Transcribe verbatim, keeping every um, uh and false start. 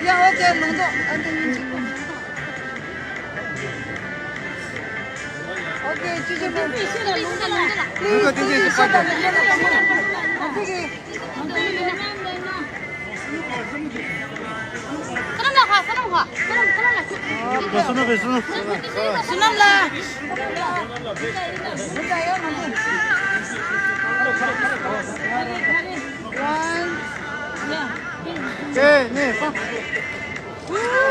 ཡ། ཨོ་ཁེ། ལུང་རྟོགས། ཨ། འདི་ཡིན་གཅིག་ཨོ་ཁེ། ཅི་ཅི་པོ། ལུང་རྟོགས་ལུང་རྟོགས་ལ། པླིས། ལུང་རྟོགས་བསྟན་འཛིན་ཞིག་པར་དང་། ཨ། ཁེ་ཁེ། བསོད་ནམས་ལ་ཧ། བསོད་ནམས་ཧ། བསོད་ནམས། བསོད་ནམས་ལ་ཁྱོད། བསོད་ནམས། བསོད་ནམས། བསོད་ནམས་ལ། ཨེ་ནས་པ།